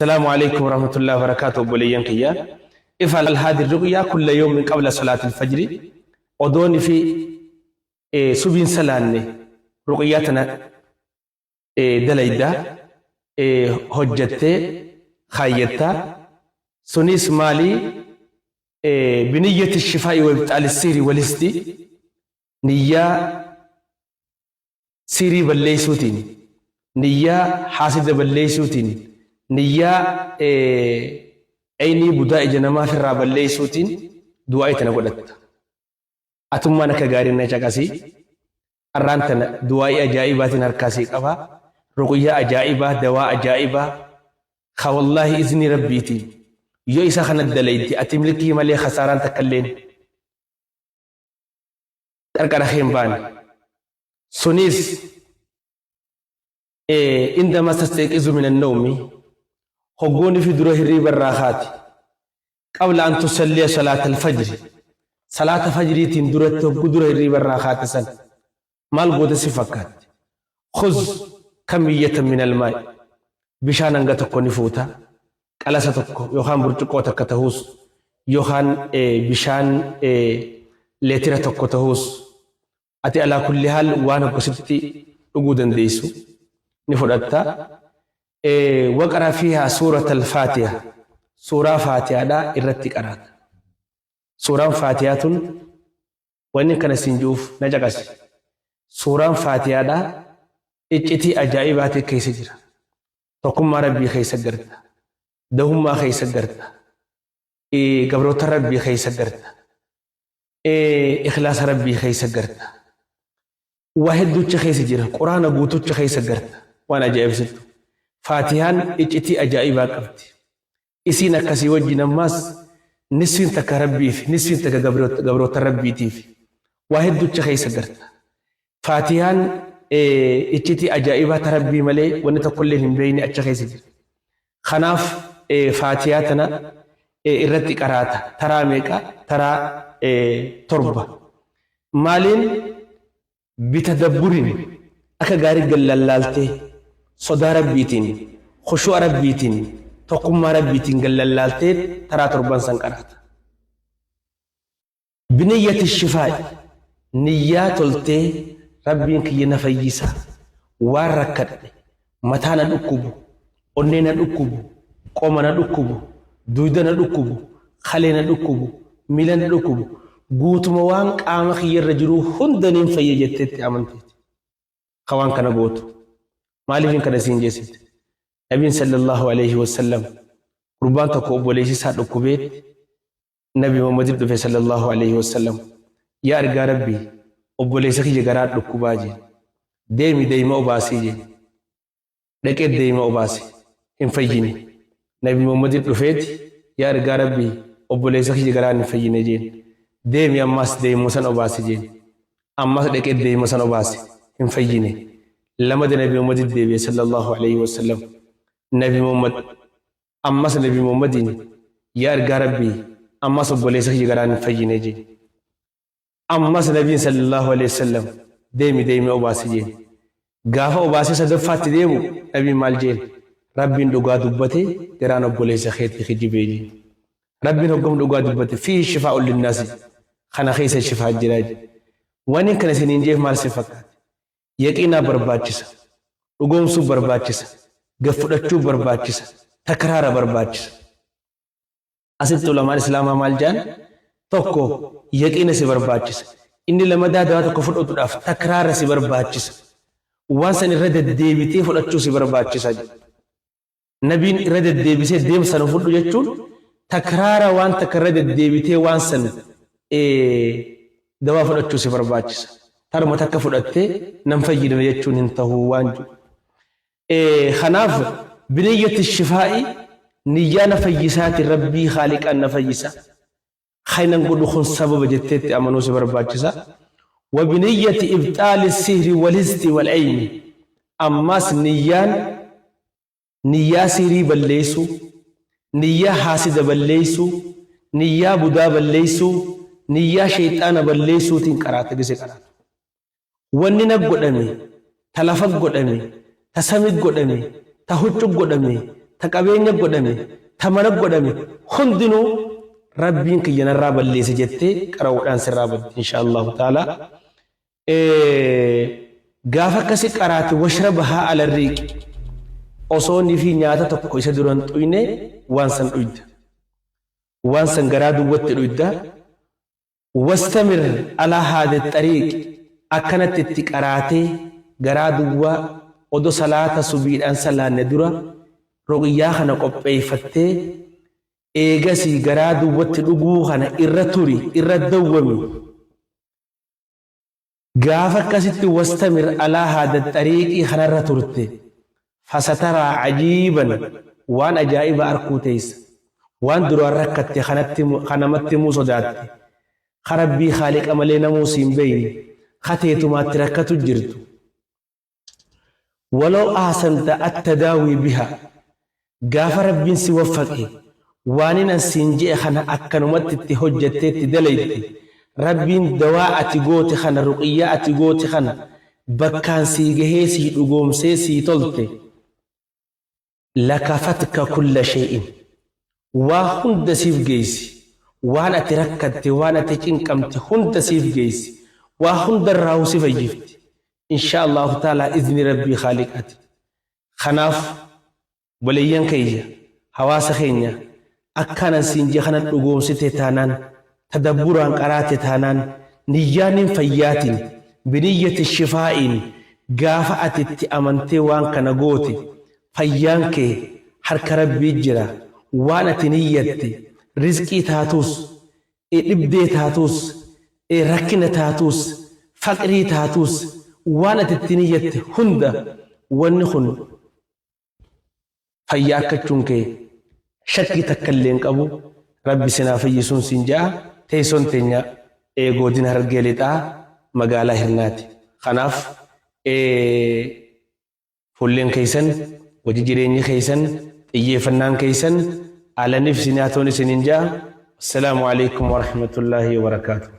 Salaamu alaikum warahmatullahi wabarakatuh obboleeyyan kiyya. Ifal haadi ruqyaa kulla yawmin qabla salaatil fajri odoon fi subiin salaanne ruqyaa tana dalayda hojjattee kaayyatta. Sunis maali? Biniyyati shifaa'i wa ibxaali sihri walisti niyyaa Siirii balleeysuutiin, niyyaa haasida balleeysuutiin, niyyaa eynii budaa ija namaa firraa balleeysuutiin du'aa'ii tana godhatta. Atummaan akka gaariin na caqasi. Arraan tana du'aa'ii ajaa'ibaatiin harkaa sii qaba. Ruqyyaa ajaa'ibaa, dawaa ajaa'ibaa, ka wallaahi iznii Rabbiitiin yoo isa kana dalayde ati milkii malee khasaaraan takkalleen qarqara kee hin baane. Sunis indama tastayqizu min annawmi hogguuni fi dura hirriiba irraa kaati. Qabla an tusalliya salaata alfajri salaata fajriitiin duratti hogguu dura hirriiba irraa kaate san maal goota si fakkaatti? Khuz kamiyyatan min almaa'i bishaan hanga tokko ni fuuta qalasa tokko yookaan burcuqqoo takka tahuus yookaan bishaan leetira tokko tahuus ati alaa kulli haal waan hoggasitti dhuguu dandeessu ni fudhatta. Waqara fiihaa suurata al-faatiha suuraa faatihaadhaa irratti qaraata. Suuraan faatihaa tun wanni kana siin ji'uuf na caqasi. Suuraan faatihaadhaa iccitii ajaa'ibaatii keessa jira. Tokkummaa Rabbii keessa garta. Dahummaa keessa garta. Gabroota Rabbii keessa garta. Ikhlaasa Rabbii keessa garta. Waa hedduucha keessa jira. Quraana guutucha keessa garta. Waan ajaa'ibsittu. Faatihaan iccitii ajaa'ibaa qabdi. Isiin akkasii wajjin ammaas nisfiin takka Rabbiif, nisfiin takka gabroota Rabbiitiif. Waa hedduucha keessa garta. Faatihaan iccitii ajaa'ibaa ta Rabbii malee wanni tokkolleen hin beekne achi keessa jira. Kanaaf Faatihaa tana irratti qaraata. Taraa meeqa? Taraa 7. Maaliin? Bitadabburin akka gaarii gallallaaltee sodaa Rabbiitiin, khushu'a Rabbiitiin, tokkummaa Rabbiitiin gallallaaltee taraa torban san qaraata. Biniyyati shifaa'i, niyyaa toltee Rabbiin kiyya na fayyisa, waan rakkadhe, mataa na dhukkubu, onnee na dhukkubu, qoma na dhukkubu, duyda na dhukkubu, kalee na dhukkubu, miila na dhukkubu, guutuma waan qaama kiyya irra jiruu hunda niin fayya jetteetti amanteeti. Ka waan kana gootu. Maaliifin kana siin jeessite? Nabiin sallallahu alaihi wasallam gurbaan tokko obboleessi isaa dhukkubeetti Nabi Muhammadin dhufe sallallahu alaihi wasallam yaa ergaa Rabbii obboleessa kiyya garaa dhukkubaa jeen. Deemi deeyma obaasii jeen. Dhaqee deeyma obaase hin fayyine. Nabi Muhammadin dhufeeti yaa ergaa Rabbii obboleessa kiyya garaan hin fayyine jeen. Deemi ammaas deeyma san obaasi jeen. Ammas dhaqee deeyma san obaase hin fayyine. Lamada Nabi Muhammadin deebi'e sallallahu alaihi wasallam. Nabi Muhammad Ammas Nabi Muhammadiin, Yaa Ergaa Rabbii! Ammas obboleessa kiyya garaan hin fayyine jeen. Ammas Nabiin sallallaahu aleyhi wasallam, Deemi deemii obaasi jeen. Gaafa obaasee sadaffaatti deemu Nabiin maal jeen? Rabbiin dhugaa dubbate garaan obboleessa keetii kijibee jeen. Rabbiin hoggam dhugaa dubbate fiihi shifaa'un linnaasi kana keessa shifaa jira jeen. Waniin kana isiniin jeef maal isin fakkaate? Yaqiinaa barbaachisa. Dhugoomsuu barbaachisa. Gad fudhachuu barbaachisa. Takraara barbaachisa. Asitti ulamaan Islaamaa maal jedhan? Tokko yaqiina si barbaachisa. Inni lamadaa dawaa tokko fudhatuudhaaf takraara si barbaachisa. Waan san irra deddeebitee fudhachuu si barbaachisa jedha. Nabiin irra deddeebisee deemsa nu fudhu jechuun takraara waan takka irra deddeebitee waan san dawaa fudhachuu si barbaachisa. Taruma takka fudhattee nan fayyadame jechuun hin tahu waan jiru. Kanaaf biniyyati shifaa'i niyyaa na fayyisaati rabbii haaliqaan na fayyisa. Kan godhu kun sababa jetteetti amanuu si barbaachisa. Wa biniyyati ibxaali sihri wal-histi wal-ayni. Ammas niyyaan niyyaa sihrii balleessuu, niyyaa haasida balleessuu, niyyaa budaa balleessuu, niyyaa sheyxaana balleessuutiin qaraata gise qaraatu. Wanni na godhame, ta lafa godhame, ta sami godhame, ta huccu godhame, ta qabeenya godhame, ta mana godhame hundinuu Rabbiin kiyya narraa balleesse jettee qara'uudhaan sirraa baddi insha Allahu ta'ala. Gaafa akkasi qaraate washrabahaa ala riiqi osoo nifii nyaata tokko isa duran xuyne waan san dhuyda. Waan san garaa duwwatti dhuyda. Wastamir alaa haadha xariiqi akkanatti itti qaraatee garaa duwwaa odo salaata subiidhaan salaanne dura ruqiyyaa kana qopheeffattee eegasii garaa duwwatti dhuguu kana irra turi, irra dawwami. Gaafa akkasitti wastamir alaa haada xariiqii kanarra turte fasataraa cajiiban waan ajaa'iba arkuu teessa. Waan duraan rakkatte kanatti ka namatti himuu sodaatte, ka Rabbii khaaliqa malee namuu siin beeyne, ka teetumaatti rakkatu jirtu. Walaw ahsanta attadaawii biha gaafa Rabbiin si waffaqe waanin an siin je'e kana akkanumatti itti hojjattee itti dalayde Rabbiin dawaa ati goote kana ruqiyyaa ati goote kana bakkaan sii gahee sii dhugoomsee sii tolte lakafatka kulla shay'in waa hunda siif geeysi waan ati rakkatte waan ati cinqamte hunda siif geeysi waa hundarraahu si fayyifti insha Allahu ta'ala izni Rabbii khaaliqaati. Kanaaf obboleeyyan keeyya hawaasa keenya akkaanan siin jee kanan dhugoomsite taanaan tadabburaan qaraate taanaan niyyaanin fayyaatiin biniyyati shifaa'iin gaafa ati itti amantee waan kana goote fayyaan kee harka Rabbii jira waan ati niyyatte rizqii taatuus dhibdee taatuus rakkina taatuus faqrii taatuus waan ati itti niyyatte hunda wanni kun fayyaa arkachuun kee shakkii takka illee hin qabu. Rabbi isin haa fayyisuun siin ja'a. Teessoon teenya godina Harargee Lixaa magaalaa Hirnaati. Kanaaf fuulleen keessan, hojii jireenyi keessan, xiyyeeffannaan keessan alaniif isin haa ta'uun isiniin ja'a. Assalaamu alaikum warahmatullaahi wabarakaatuh.